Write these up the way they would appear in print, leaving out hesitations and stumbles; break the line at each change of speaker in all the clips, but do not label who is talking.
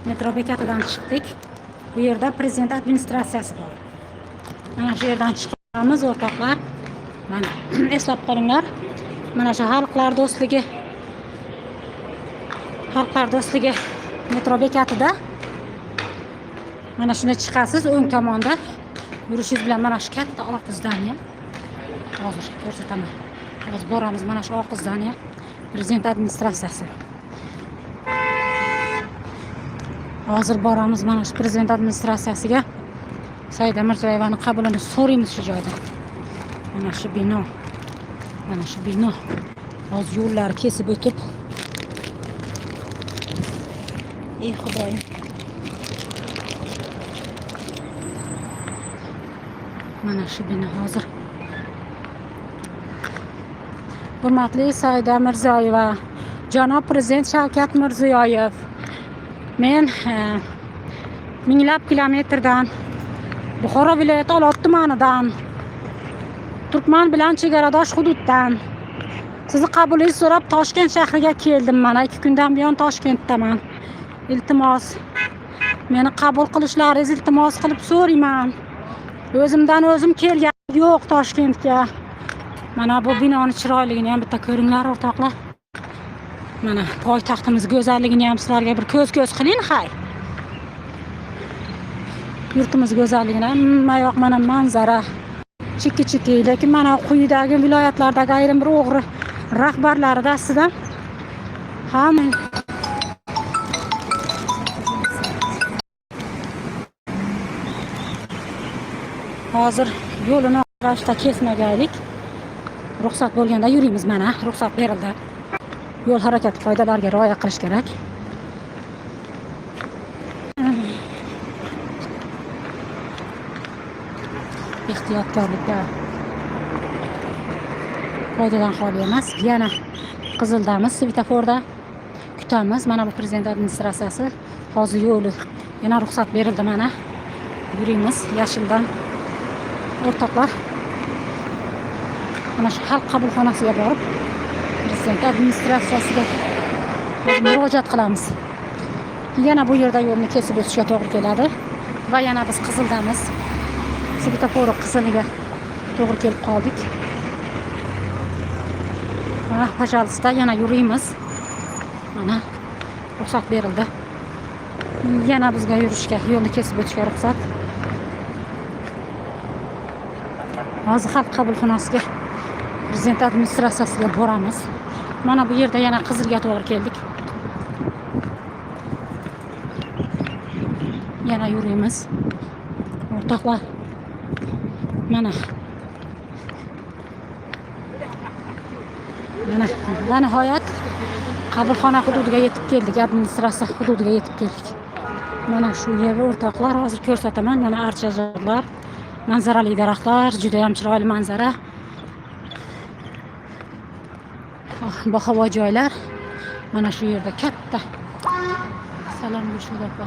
Metro bekatidan chiqdik. Bu yerda prezident administratsiyasi bor. Mana shu yerdan chiqamiz, o'rtoqlar. Mana eslab qolinglar. Mana shu Xalqlar do'stligi metro bekatida mana shuni chiqasiz, o'ng tomonda yurishingiz bilan mana shu katta oq здание. Hozir ko'rsataman. Hozir boramiz, mana shu oq здание, prezident administratsiyasi. Hozir boramiz mana shu prezident administratsiyasiga. Saida Mirziyoyevani qabulini so'raymiz shu joyda. Mana shu bino. Mana shu bino. Hozir yo'llar kesib o'tib. Ey Xudoyim. Mana shu bino hozir. Hurmatli Saida Mirziyoyeva, janob prezident Shavkat Mirziyoyev. Men minglab kilometrdan, Buxoro viloyati Olot tumanidan, Turkman bilan chegaradosh hududdan sizni qabulingizni so'rab Toshkent shahriga keldim. Mana 2 kundan buyon Toshkentdaman. Iltimos, meni qabul qilishlaringizni iltimos qilib so'rayman. O'zimdan o'zim kelgan yo'q Toshkentga. Mana bu binoni chiroyligini ham bitta ko'ringlar, o'rtoqlar. Mana poytaxtimiz go'zalligini ham sizlarga bir ko'z-ko'z qiling, hay. Yurtimiz go'zalligini hamma yoq mana manzara. Chikki-chikki, lekin mana quyidagi viloyatlardagi ayrim bir o'g'ri rahbarlari dastidan hamma. Hozir yo'lini ravishda kesmagaylik. Ruxsat bo'lganda yurimiz, mana, ruxsat berildi. Yo'l harakati qoidalariga rioya qilish kerak. Ehtiyotkorlikka foydadan xoli emas. Yana qizildamiz svetoforda. Kutamiz. Mana bu prezident administratsiyasi. Hozir yo'li yana ruxsat berildi, mana. Yurimiz yashildan. O'rtoqlar, mana shu xalq qabulxonasiga borib, prezident administratsiyasiga murojaat qilamiz. Yana bu yerda yo'lni kesib o'tishga to'g'ri keladi va yana biz qizildamiz. Svetofori qiziliga to'g'ri kelib qoldik. Va, пожалуйста, yana yurimiz. Mana ruxsat berildi. Yana bizga yurishga, yo'lni kesib o'tishga ruxsat. Hozir xalq qabulxonasiga, prezident administratsiyasiga boramiz. Mana bu yerda yana qizilga to'g'ri keldik. Yana yurimiz. O'rtoqlar, mana. Mana va nihoyat qabulxona hududiga yetib keldik, administratsiya hududiga yetib keldik. Mana shu yerda, o'rtoqlar, hozir ko'rsataman. Mana archazorlar, manzarali daraxtlar, juda ham chiroyli manzara. Oh, bahavo joylar. Mana shu yerda katta. Salom, Gulshoda opa.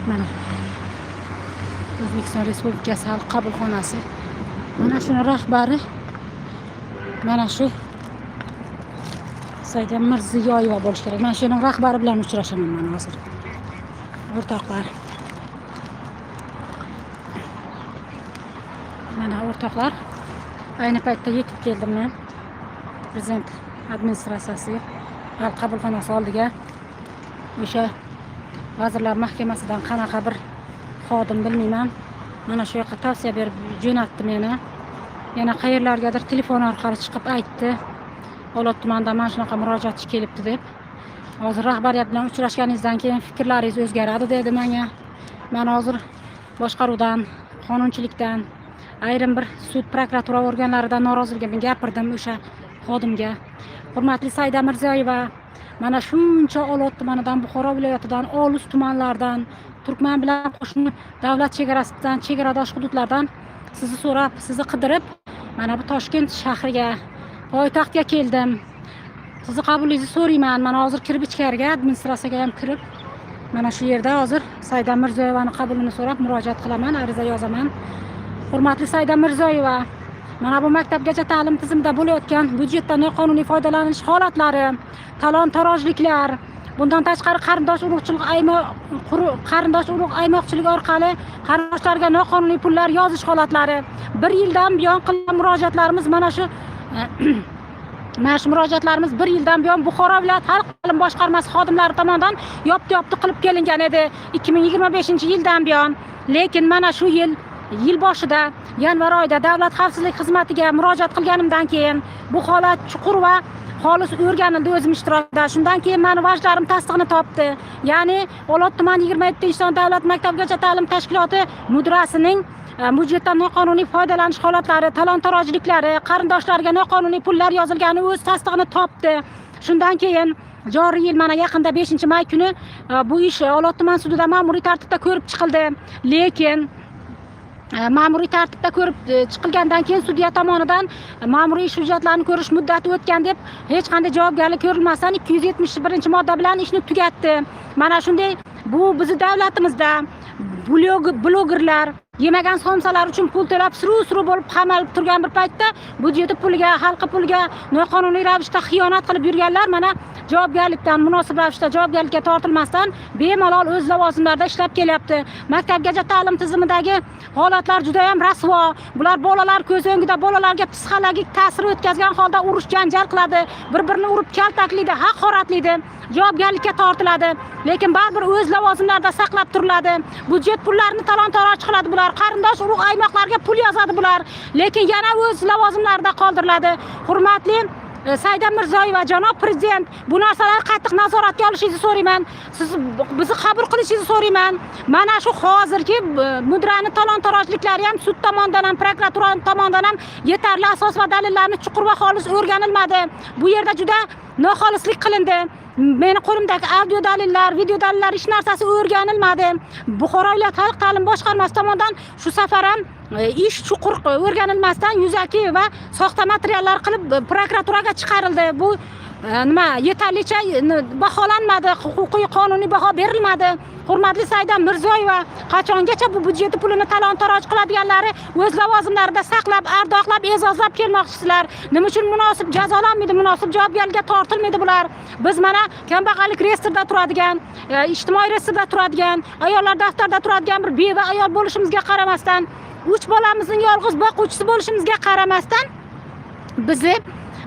Mana O'zbekiston Respublikasi Xalq qabulxonasi. Mana shuni rahbari mana shu Saida Mirziyoyeva bo'lishi kerak. Mana shuning rahbari bilan uchrashaman mana hozir. O'rtoqlar. Mana o'rtoqlar, ayni paytda yetib keldim men prezident administratsiyasiga, Xalq qabulxonasi oldiga. O'sha Vazirlar Mahkamasidan qanaqa bir xodim, bilmayman. Mana shu yoqqa tavsiya berib jo'natdi meni. Yana qayerlargadir telefon orqali chiqib aytdi. Olot tumanida mana shunaqa murojaatchi kelibdi deb. Hozir rahbariyat bilan uchrashganingizdan keyin fikrlaringiz o'zgaradi dedi menga. Men hozir boshqaruvdan, qonunchilikdan, ayrim bir sud, prokuratura organlaridan noroziligimni gapirdim o'sha xodimga. Hurmatli Saida Mirziyoyeva, mana shuncha Olot tumanidan, Buxoro viloyatidan, olis tumanlardan, Turkman bilan qo'shni davlat chegarasidan, chegaradosh hududlardan sizni so'rab, sizni qidirib, mana bu Toshkent shahriga, poytaxtga keldim. Sizni qabulingizni so'rayman. Mana hozir kirib ichkariga, administratsiyaga ham kirib, mana shu yerda hozir Saida Mirziyoyevani qabulini so'rab murojaat qilaman, ariza yozaman. Hurmatli Saida Mirziyoyeva, Mana bu maktabgacha ta'lim tizimida bo'layotgan byudjetdan noqonuniy foydalanish holatlari, talon torojliklar, bundan tashqari qarindosh urug'chilik qarindosh urug' aymoqchilik orqali qarindoshlarga noqonuniy pullar yozish holatlari. Bir yildan buyon qilgan murojaatlarimiz, mana shu murojaatlarimiz bir yildan buyon Buxoro viloyat xalq ta'lim boshqarmasi xodimlari tomonidan yopti yopti qilib kelingan edi 2025 yildan buyon. Lekin mana shu yil yil boshida, yanvar oyida Davlat xavfsizlik xizmatiga murojaat qilganimdan keyin bu holat chuqur va xolis o'rganildi o'zim ishtirokida. Shundan keyin mani vajlarim tasdig'ini topdi, ya'ni Olot tumani 27-son davlat maktabgacha ta'lim tashkiloti mudirasining byudjetdan noqonuniy foydalanish holatlari, talon torojliklari, qarindoshlarga noqonuniy pullar yozilgani o'z tasdig'ini topdi. Shundan keyin joriy yil mana yaqinda, 5 may kuni bu ish Olot tuman sudida ma'muriy tartibda ko'rib chiqildi. Lekin ma'muriy tartibda ko'rib chiqilgandan keyin sudya tomonidan ma'muriy ish hujjatlarini ko'rish muddati o'tgan deb hech qanday javobgarlik ko'rilmasdan 271-modda bilan ishni tugatdi. Mana shunday bu bizni davlatimizda blogerlar yemagan somsalar uchun pul to'lab, suruv suruv bo'lib qamalib turgan bir paytda byudjeti puliga, xalqi puliga noqonuniy ravishda xiyonat qilib yurganlar mana javobgarlikdan, munosib ravishda javobgarlikka tortilmasdan bemalol o'z lavozimlarida ishlab kelyapti. Maktabgacha ta'lim tizimidagi holatlar juda yam rasvo. Bular bolalar ko'z o'ngida bolalarga psixologik ta'sir o'tkazgan holda urush janjal qiladi, bir birini urib kaltaklaydi, haqoratlaydi, javobgarlikka tortiladi, lekin baribir o'z lavozimlarida saqlab turiladi. Byudjet pullarini talon toroj qiladi bular, qarindosh urug' aymoqlarga pul yozadi bular, lekin yana o'z lavozimlarida qoldiriladi. Hurmatli Saida Mirziyoyeva, janob prezident, bu narsalarni qattiq nazoratga olishingizni so'rayman. Siz bizni qabul qilishingizni so'rayman. Mana shu hozirgi mudirani talon torojliklari ham sud tomonidan ham, prokuratura tomonidan ham yetarli asos va dalillarni chuqur va xolis o'rganilmadi. Bu yerda juda noxolislik qilindi. Meni qo'limdagi audio dalillar, video dalillar, hech narsasi o'rganilmadi. Buxoro viloyat xalq ta'lim boshqarmasi tomonidan shu safar ham ish chuqur o'rganilmasdan yuzaki va soxta materiallar qilib prokuraturaga chiqarildi. Bu nima, yetarlicha baholanmadi, huquqiy, qonuniy baho berilmadi. Hurmatli Saida Mirziyoyeva, qachongacha bu byudjeti pulini talon toroj qiladiganlari o'z lavozimlarida saqlab, ardoqlab, e'zozlab kelmoqchisizlar? Nima uchun munosib jazolanmaydi, munosib javobgarlikka tortilmaydi bular? Biz mana kambag'allik reyestrida turadigan, ijtimoiy reyestrda turadigan, ayollar daftarida turadigan bir beva ayol bo'lishimizga qaramasdan, uch bolamizning yolg'iz boquvchisi bo'lishimizga qaramasdan, bizni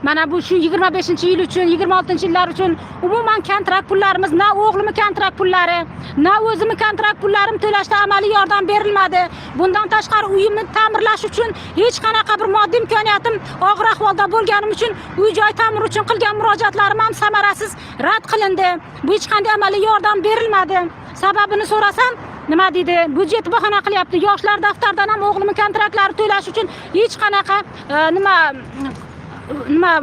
mana bu shu 25-yil uchun, 26-yillar uchun umuman kontrakt pullarimiz, na o'g'limni kontrakt pullari, na o'zimni kontrakt pullarim to'lashda amaliy yordam berilmadi. Bundan tashqari uyimni ta'mirlash uchun hech qanaqa bir moddiy imkoniyatim, og'ir ahvolda bo'lganim uchun uy joy ta'mir uchun qilgan murojaatlarim ham samarasiz rad qilindi. Bu hech qanday amaliy yordam berilmadi. Sababini so'rasam, nima deydi? Byudjet bahona qilyapti. Yoshlar daftaridan ham o'g'limni kontraktlari to'lash uchun hech qanaqa nima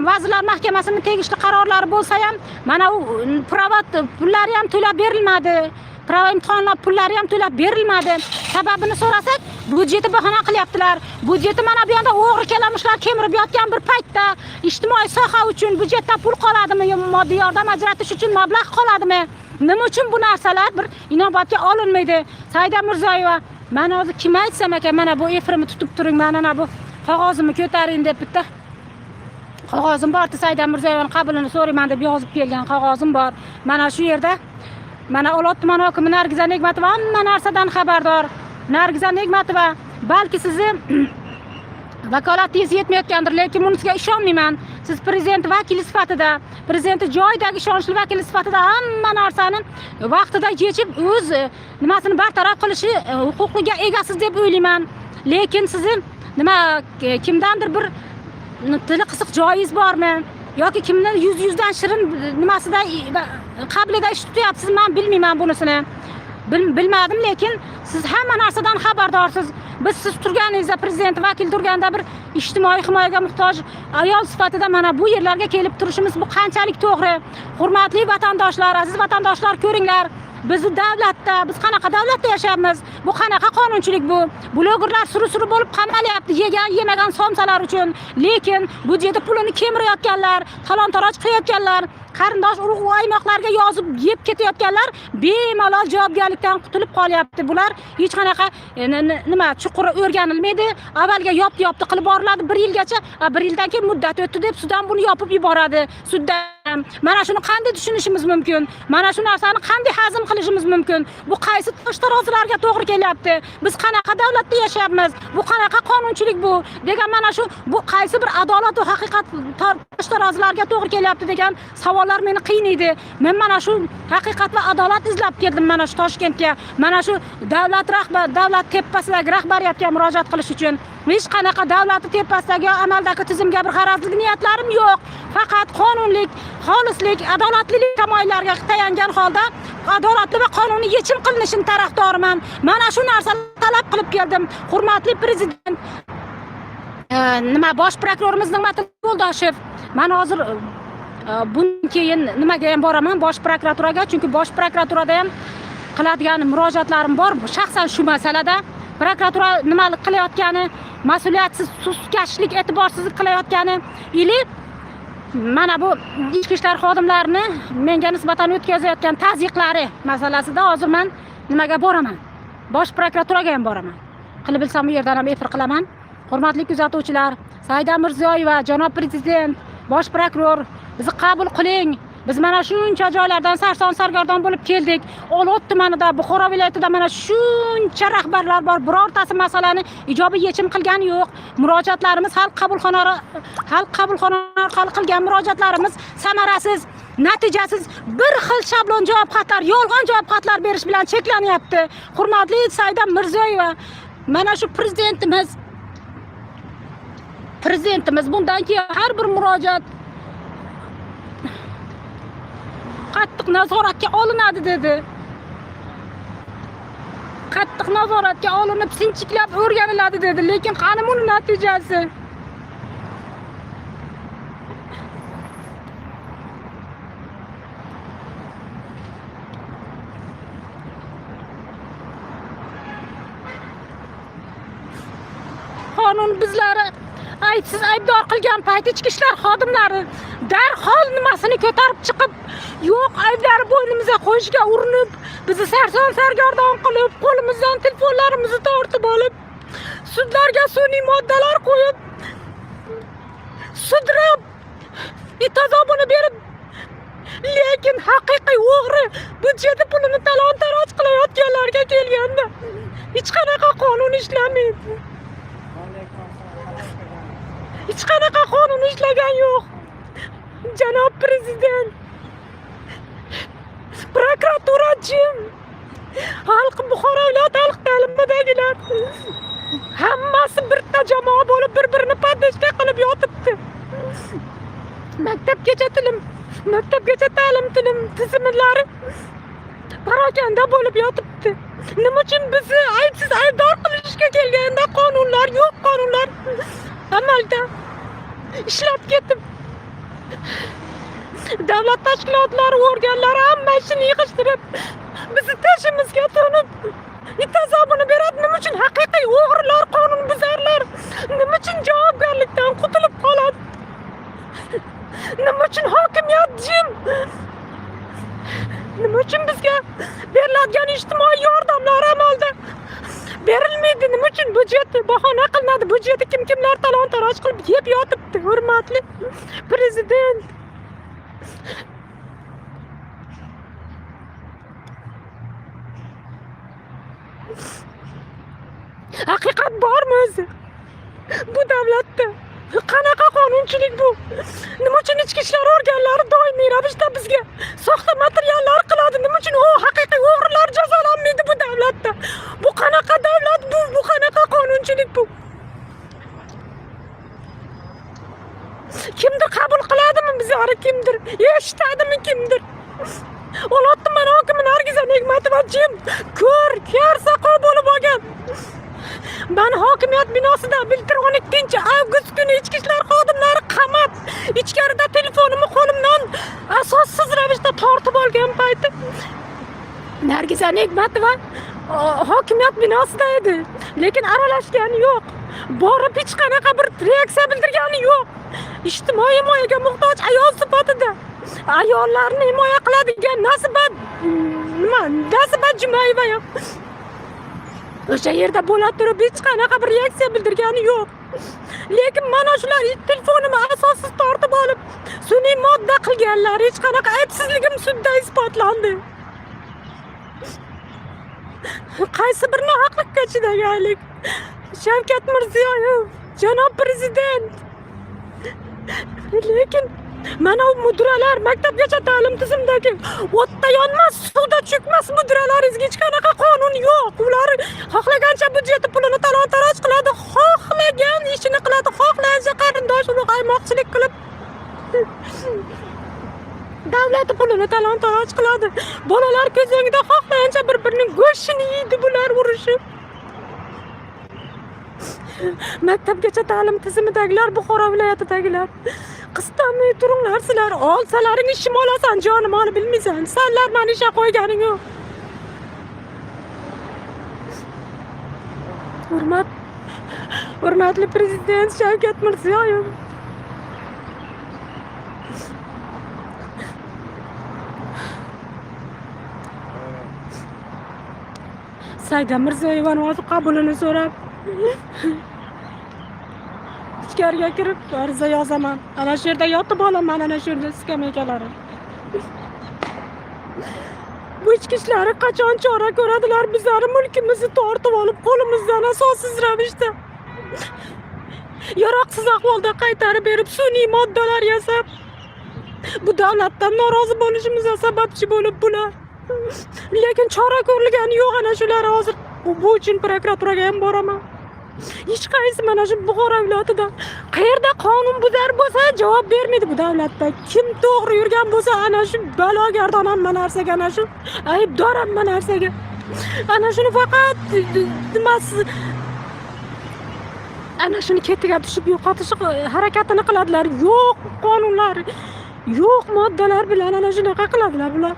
Vazirlar Mahkamasining tegishli qarorlari bo'lsa ham, mana u права pullari ham to'lab berilmadi, права imtihonlar pullari ham to'lab berilmadi. Sababini so'rasak, byudjetni bahona qilyaptilar. Byudjeti mana bu yoqda o'g'ri kalamushlar kemirib yotgan bir paytda ijtimoiy soha uchun byudjetda pul qoladimi yo moddiy yordam ajratish uchun mablag' qoladimi? Nima uchun bu narsalar bir inobatga olinmaydi? Saida Mirziyoyeva, mana hozir kim aytsam ekan, mana bu efirimni tutib turing, mana bu qog'ozimni ko'taring deb. Bitta qog'ozim bor, Saida Mirziyoyevani qabulini so'rayman deb yozib kelgan qog'ozim bor mana shu yerda. Mana Olot tuman hokimi Nargiza Ne'matova hamma narsadan xabardor. Nargiza Ne'matova, balki sizni vakolatingiz yetmayotgandir, lekin bunisiga ishonmayman. Siz prezident vakili sifatida, prezidentni joyidagi ishonchli vakili sifatida hamma narsani vaqtida yechib, o'z nimasini bartaraf qilishi huquqiga egasiz deb o'ylayman. Lekin sizni nima, kimdandir bir tili qisiq joyingiz bormi yoki kimni yuz yuzdan shirin nimasida qablida ish tutyapsiz, man bilmayman bunisini. Bilmadim, lekin siz hamma narsadan xabardorsiz. Biz siz turganingizda, prezident vakil turganda, bir ijtimoiy himoyaga muhtoj ayol sifatida mana bu yerlarga kelib turishimiz bu qanchalik to'g'ri? Hurmatli vatandoshlar, aziz vatandoshlar, ko'ringlar, bizni davlatda, biz qanaqa davlatda yashayapmiz? Bu qanaqa qonunchilik bu? Blogerlar suru suru bo'lib qamalyapti yegan yemagan somsalar uchun, lekin byudjeti pulini kemirayotganlar, talon taroj qilayotganlar. Qarindosh urug' aymoqlarga yozib yeb ketayotganlar bemalol javobgarlikdan qutulib qolyapti. Bular hech qanaqa nima chuquri o'rganilmaydi. Avvalga yopdi yopdi qilib boriladi 1 yilgacha, 1 yildan keyin muddat o'tdi deb suddan buni yopib yuboradi. Suddan mana shuni qanday tushunishimiz mumkin? Mana shu narsani qanday hazm qilishimiz mumkin? Bu qaysi tosh tarozilarga to'g'ri kelyapti? Biz qanaqa davlatda yashayapmiz? Bu qanaqa qonunchilik bu? Degan mana shu bu qaysi bir adolat va haqiqat tosh tarozilarga to'g'ri kelyapti degan savollar meni qiynaydi. Men mana shu haqiqat va adolat izlab keldim mana shu Toshkentga. Mana shu davlat rahbar, davlat tepasidagi rahbariyatga murojaat qilish uchun. Hech qanaqa davlatni tepasidagi amaldagi tizimga bir g'arazli niyatlarim yo'q. Faqat qonunlik, xolislik, adolatlilik tamoyillariga tayangan holda adolatli va qonuniy yechim qilinishini tarafdoriman. Mana shu narsani talab qilib keldim. Hurmatli prezident, nima bosh prokurorimiz Nig'matilla Yo'ldoshev, man hozir bundan keyin nimaga ham boraman, bosh prokuraturaga, chunki bosh prokuraturada ham qiladigan murojaatlarim bor. Shaxsan shu masalada prokuratura nima qilayotgani, mas'uliyatsiz suskashlik, e'tiborsizlik qilayotgani ili mana bu ichki ishlar xodimlarini menga nisbatan o'tkazayotgan tazyiqlari masalasida hozir men nimaga boraman? Bosh prokuraturaga ham boraman. Qilib bilsam u yerdan ham efir qilaman. Hurmatli kuzatuvchilar, Saida Mirziyoyeva, janob prezident, bosh prokuror, bizni qabul qiling. Biz mana shuncha joylardan sarson sargardon bo'lib keldik. Olot tumanida, Buxoro viloyatida mana shuncha rahbarlar bor. Birortasi masalani ijobiy yechim qilgani yo'q. Murojaatlarimiz xalq qabulxona orqali qilgan murojaatlarimiz samarasiz, natijasiz, bir xil shablon javob xatlar, yolg'on javob xatlar berish bilan cheklanyapti. Hurmatli Saida Mirziyoyeva, mana shu prezidentimiz bundan keyin har bir murojaat qattiq nazoratga olinadi dedi. Qattiq nazoratga olinib, sinchiklab o'rganiladi dedi. Lekin qani buni natijasi? Qonun bizlari aybsiz aybdor qilgan payt ichki ishlar xodimlari darhol nimasini ko'tarib chiqib, yo'q ayblari bo'ynimizga qo'yishga urinib, bizni sarson sargardon qilib, qo'limizdan telefonlarimizni tortib olib, sudlarga sun'iy moddalar qo'yib, sudrab, it azobini berib, lekin haqiqiy o'g'ri byudjet pulini talon-taroj qilayotganlarga kelganda hech qanaqa qonun ishlamaydi. Hech qanaqa qonun ishlagan yo'q. Janob prezident, prokuratura jim. Xalq Buxoro viloyati xalq ta'limidagilar hammasi bitta jamoa bo'lib bir-birini podeshka qilib yotibdi. Maktabgacha ta'lim tizimlari parokanda bo'lib yotibdi. Nima uchun bizni aybsiz aybdor qilishga kelganda qonunlar yo'q, qonunlar amalda ishlab ketib, davlat tashkilotlari, organlari hamma ishini yig'ishtirib, bizni tashimizga to'nib, it azobini beradi. Nima uchun haqiqiy o'g'rilar, qonunbuzarlar nima uchun javobgarlikdan qutulib qoladi? Nima uchun hokimiyat jim? Nima uchun bizga beriladigan ijtimoiy yordamlar amalda berilmaydi? Nima uchun byudjet bahona qilinadi? Byudjetni kim-kimlar talon-taroj qilib yeb yotibdi, hurmatli prezident. Haqiqat bormi o'zi? Bu davlatda qanaqa qonunchilik bu? Nima uchun ichki ishlar organlari doimiy ravishda bizga soxta materiallar qiladi? Nima uchun u haqiqiy o'g'rilar jazolanmaydi bu davlatda? Bu qanaqa davlat bu? Bu qanaqa qonunchilik bu? Kimdir qabul qiladimi bizlarni, kimdir eshitadimi kimdir? Olot tumani hokimi Nargiza Ne'matova jim, ko'r, kar saqov bo'lib olgan. Ben hokimiyat binosida biltir 12 avgust kuni ichki ishlar xodimlari qamab, ichkarida telefonimni qo'limdan asossiz ravishda tortib olgan payti Nargiza Ne'matova hokimiyat binosida edi, lekin aralashgani yo'q. Borib hech qanaqa bir reaksiya bildirgani yo'q. Ijtimoiy himoyaga muhtoj ayol sifatida Ayollarni himoya qiladigan Nasiba, nima, Nasiba Jumayeva ham o'sha yerda bo'la turib hech qanaqa bir reaksiya bildirgani yo'q. Lekin mana shular telefonimni asossiz tortib olib, sun'iy modda qilganlar, hech qanaqa aybsizligim sudda isbotlandi. Qaysi bir nohaqlikka chidaganlik? Shavkat Mirziyoyev, janob prezident. Lekin mana u mudiralar, maktabgacha ta'lim tizimidagi o'tda yonmas, suvda cho'kmas mudiralaringizga hech qanaqa qonun yo'q. Ular xohlagancha byudjet pulini talon-taroj qiladi, xohlagan ishini qiladi, xohlagancha qarindosh urug' aymoqchilik qilib davlat pulini talon-taroj qiladi. Bolalar ko'z o'ngida xohlagancha bir-birining go'shtini yeydi bular urushib. Maktabgacha ta'lim tizimidagilar, Buxoro viloyatidagilar, qistamay turinglar sizlar. Olsalaring ishim olasan, jonim olib bilmaysan. Sanlar mani ishga qo'yganing yo'q. Hurmatli prezident Shavkat Mirziyoyev. Saida Mirziyoyevani hozir qabulini so'rab ichkariga kirib ariza yozaman. Ana shu yerda yotib olaman, ana shu yerda skameykalari. Bu ichki ishlari qachon chora ko'radilar? Bizlarni mulkimizni tortib olib, qo'limizdan asossiz ravishda yaroqsiz ahvolda qaytarib berib, sun'iy moddalar yasab, bu davlatdan norozi bo'lishimizga sababchi bo'lib bular. Lekin chora ko'rilgani yo'q ana shular hozir. Bu uchun prokuraturaga ham boraman. Hech qaysi mana shu Buxoro viloyatida qayerda qonun buzar bo'lsa javob bermaydi bu davlatda. Kim to'g'ri yurgan bo'lsa ana shu balogardon hamma narsaga, ana shu aybdor hamma narsaga. Ana shuni faqat nimasi, ana shuni ketiga tushib yo'qotish harakatini qiladilar. Yo'q qonunlar, yo'q moddalar bilan ana shunaqa qiladilar bular.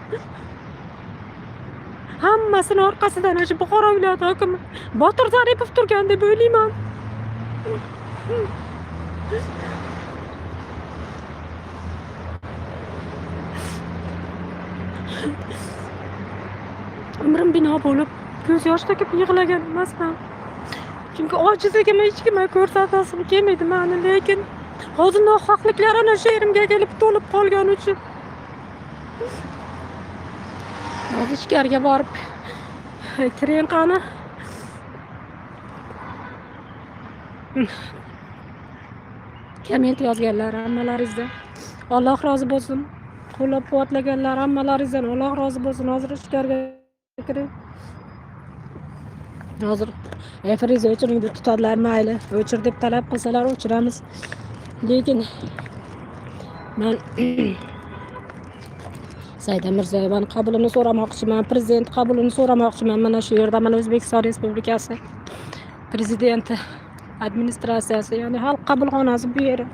Hammasini orqasida ana shu Buxoro viloyati hokimi Botir Zaripov turgan deb o'ylayman. Umrim bino bo'lib, ko'z yosh to'kib yig'lagan emasman. Chunki ojizligimni hech kimga ko'rsatasim kelmaydi mani, lekin hozir nohaqliklar ana shu yerimga kelib to'lib qolgani uchun. Hozir ichkariga borib kiring qani. Komment yozganlar hammalaringizdan Alloh rozi bo'lsin. Qo'llab-quvvatlaganlar hammalaringizdan Alloh rozi bo'lsin. Hozir ichkariga kiring. Hozir efiringizni o'chiring deb tutadilar, mayli. O'chir deb talab qilsalar o'chiramiz. Lekin men Saida Mirziyoyevani qabulini so'ramoqchiman, prezident qabulini so'ramoqchiman. Mana shu yerda mana O'zbekiston Respublikasi prezidenti administratsiyasi, ya'ni xalq qabulxonasi bu yeri.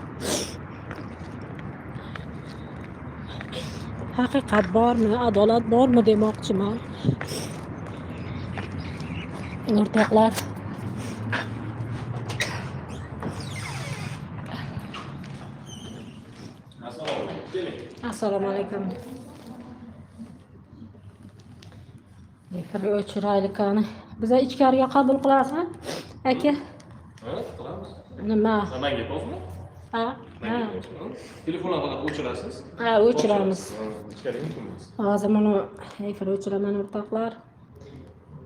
Haqiqat bormi, adolat bormi demoqchiman. O'rtoqlar, assalomu alaykum. Efir o'chiraylik qani. Biza ichkariga qabul qilasizmi, aka?
Ha, qilamiz.
Nima?
Manga aytyapsizmi?
Ha?
Manga
Ha.
aytyapsizmi? Telefonlar faqat o'chirasiz.
Ha, o'chiramiz.
Ichkariga mumkin.
Hozir buni efir o'chiraman o'rtoqlar.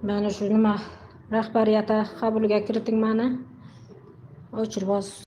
Mana shu nima rahbariyati qabuliga kiriting mani. O'chirib.